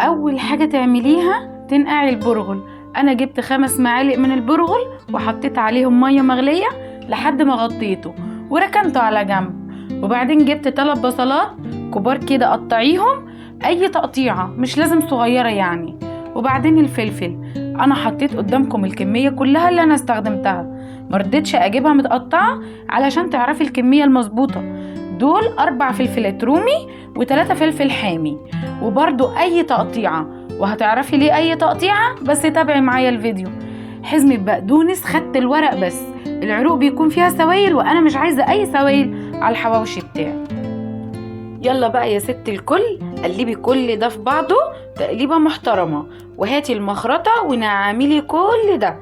اول حاجة تعمليها تنقعي البرغل. انا جبت 5 معالق من البرغل وحطيت عليهم مية مغليه لحد ما غطيته وركنته على جنب. وبعدين جبت 3 بصلات كبار كده، قطعيهم اي تقطيعه، مش لازم صغيرة يعني. وبعدين الفلفل، انا حطيت قدامكم الكمية كلها اللي انا استخدمتها، مرضتش اجيبها متقطعه علشان تعرفي الكمية المظبوطه. دول 4 فلفلات رومي و3 فلفل حامي، وبرده اي تقطيعه، وهتعرفي ليه اي تقطيعه بس تابعي معايا الفيديو. حزمه بقدونس، خدت الورق بس، العروق بيكون فيها سوائل وانا مش عايزه اي سوائل على الحواوشي بتاعي. يلا بقى يا ست الكل، قلبي كل ده في بعضه تقليبه محترمه، وهاتي المخرطه ونعملي كل ده.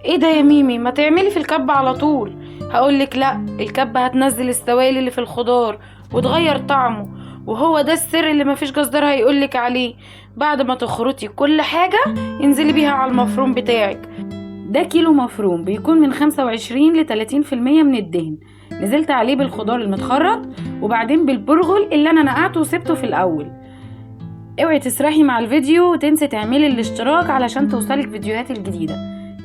ايه ده يا ميمي، ما تعملي في الكبه على طول؟ هقولك لا، الكبه هتنزل السوائل اللي في الخضار وتغير طعمه، وهو ده السر اللي مفيش جزار هيقولك عليه. بعد ما تخرطي كل حاجة انزلي بيها على المفروم بتاعك. ده كيلو مفروم بيكون من 25 ل 30% من الدهن. نزلت عليه بالخضار المتخرط وبعدين بالبرغل اللي انا نقعته وسبته في الاول. اوعي تسرحي مع الفيديو وتنسي تعملي الاشتراك علشان توصلك فيديوهات الجديدة.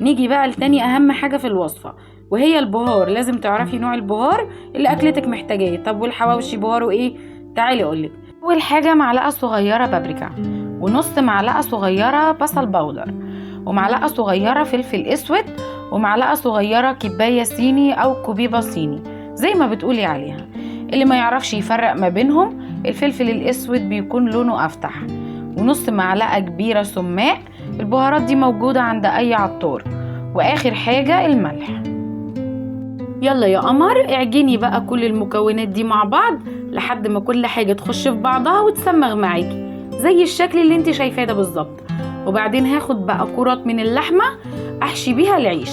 نيجي بقى لتاني اهم حاجة في الوصفة، وهي البهار. لازم تعرفي نوع البهار اللي اكلتك محتاجاه. طب والحواوشي بهاره ايه؟ تعالي اقولك. اول حاجة معلقه صغيرة بابريكا، ونص معلقه صغيرة بصل powder، ومعلقة صغيرة فلفل اسود، ومعلقة صغيرة كبايه صيني او كوبيبه صيني زي ما بتقولي عليها. اللي ما يعرفش يفرق ما بينهم، الفلفل الاسود بيكون لونه افتح. ونص معلقه كبيرة سماق. البهارات دي موجودة عند اي عطار. واخر حاجة الملح. يلا يا قمر اعجني بقى كل المكونات دي مع بعض لحد ما كل حاجة تخش في بعضها وتسمغ معاكي زي الشكل اللي انت شايفاه ده بالظبط. وبعدين هاخد بقى كرات من اللحمة احشي بيها العيش.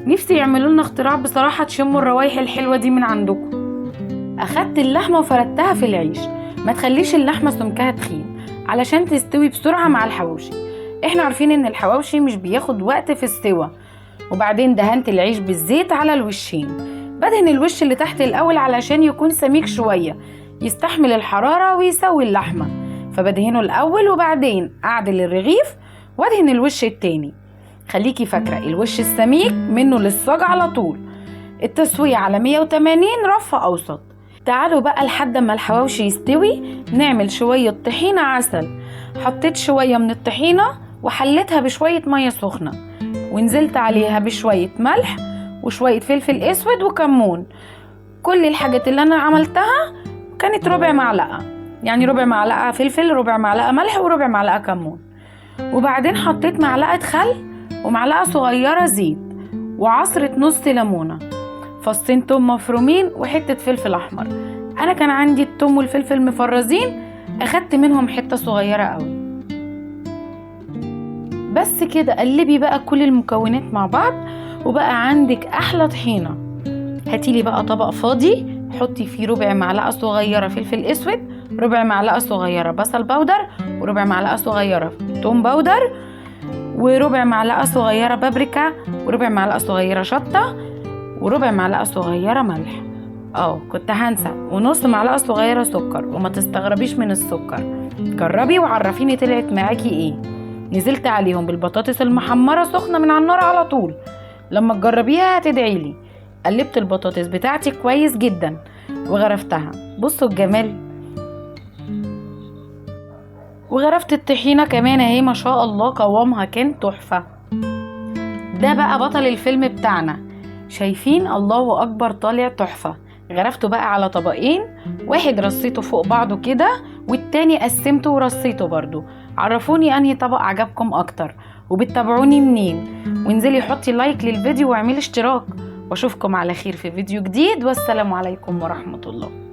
نفسي يعملوا لنا اختراع بصراحة، تشموا الروايح الحلوة دي من عندكم. اخدت اللحمة وفردتها في العيش. ما تخليش اللحمة سمكها تخين علشان تستوي بسرعة مع الحواوشي. احنا عارفين ان الحواوشي مش بياخد وقت في السوى. وبعدين دهنت العيش بالزيت على الوشين. بدهن الوش اللي تحت الاول علشان يكون سميك شوية يستحمل الحرارة ويسوي اللحمة، فبدهنه الاول وبعدين اعدل الرغيف وادهن الوش التاني. خليكي فاكره الوش السميك منه للصاج على طول. التسوية على 180 رف اوسط. تعالوا بقى لحد ما الحواوشي يستوي نعمل شوية طحينه عسل. حطيت شوية من الطحينه وحليتها بشوية مية سخنة، ونزلت عليها بشوية ملح وشوية فلفل اسود وكمون. كل الحاجات اللي انا عملتها كانت ربع معلقه، يعني ربع معلقه فلفل، ربع معلقه ملح، وربع معلقه كمون. وبعدين حطيت معلقه خل ومعلقة صغيرة زيت وعصره نص ليمونه، فصين توم مفرومين، وحتة فلفل احمر. انا كان عندي التوم والفلفل مفرزين، اخدت منهم حتة صغيرة قوي بس كده. قلبي بقى كل المكونات مع بعض وبقى عندك احلى طحينه. هاتيلي بقى طبق فاضي، حطي فيه ربع معلقه صغيرة فلفل اسود، ربع معلقه صغيرة بصل powder، وربع معلقه صغيرة توم powder، وربع معلقه صغيرة بابريكا، وربع معلقه صغيرة شطه، وربع معلقه صغيرة ملح. كنت هنسى، ونص معلقه صغيرة سكر. وما تستغربيش من السكر، جربي وعرفيني طلعت معاكي ايه. نزلت عليهم بالبطاطس المحمره سخنة من على النار على طول، لما تجربيها هتدعيلي. قلبت البطاطس بتاعتي كويس جدا وغرفتها، بصوا الجمال. وغرفت الطحينه كمان اهي، ما شاء الله قوامها كان تحفة. ده بقى بطل الفيلم بتاعنا، شايفين؟ الله اكبر، طالع تحفة. غرفته بقى على طبقين، واحد رصيته فوق بعضه كده، والتاني قسمته ورصيته برضو. عرفوني انهي طبق عجبكم اكتر، وبتتابعوني منين، وانزلي حطي لايك للفيديو واعملي اشتراك، واشوفكم على خير في فيديو جديد. والسلام عليكم ورحمة الله.